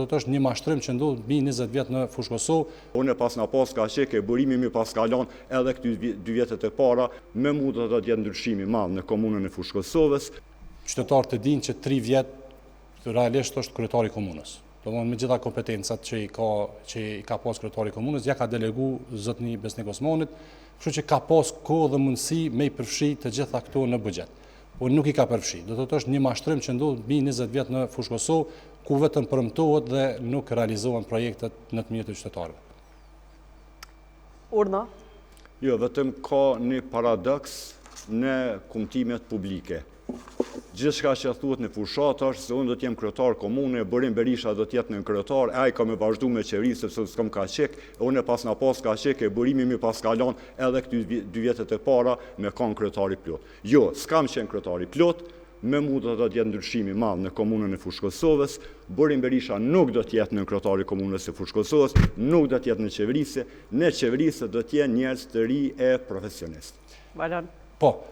thotë është një mashtrim që ndodh mbi 20 vjet në Fushë Kosovë. Unë pasna pas ka qek e Burimi m'i paska lon edhe këty dy vjetët e para, me mu do të jetë ndryshimi i madh në komunën e Fushë Kosovës. Qytetarët e dinë që 3 vjet realisht është kryetari i komunës. Domethënë me gjitha kompetencat që i ka që i ka pas kryetari i komunës, ja ka delegu zotni Besnik Osmanit, kështu që ka pas kohë dhe mundësi me i përfshi të gjitha këto në buxhet. Por nuk i ka përfshi. Do të thotë është një mashtrim që ndodh mbi 20 vjet në Fushë Kosovë, ku vetëm premtohet dhe nuk realizohen projektet në të mirë të qytetarëve. Urdhno? Jo, vetëm ka një paradoks në kumtimet publike. Gjithçka që thuhet në fushatë është se unë do të jem kryetar komune, Burim Berisha do të jetë nënkryetar, e ai ka me vazhdu me qeveri sepse unë s'kam ka qek, e unë pasna pas ka qek e Burimi m'i paska lon edhe këty dy vjetët e para me kanë kryetar i plot. Jo, s'kam qenë kryetar i plot, me mu do të jetë ndryshimi i madh në komunën e Fushë Kosovës, Burim Berisha nuk do të jetë nënkryetar i komunës së Fushë Kosovës, nuk do të jetë në qeverisje, në qeverisje do të jenë njerëz të ri e profesionistë. Valon. Po.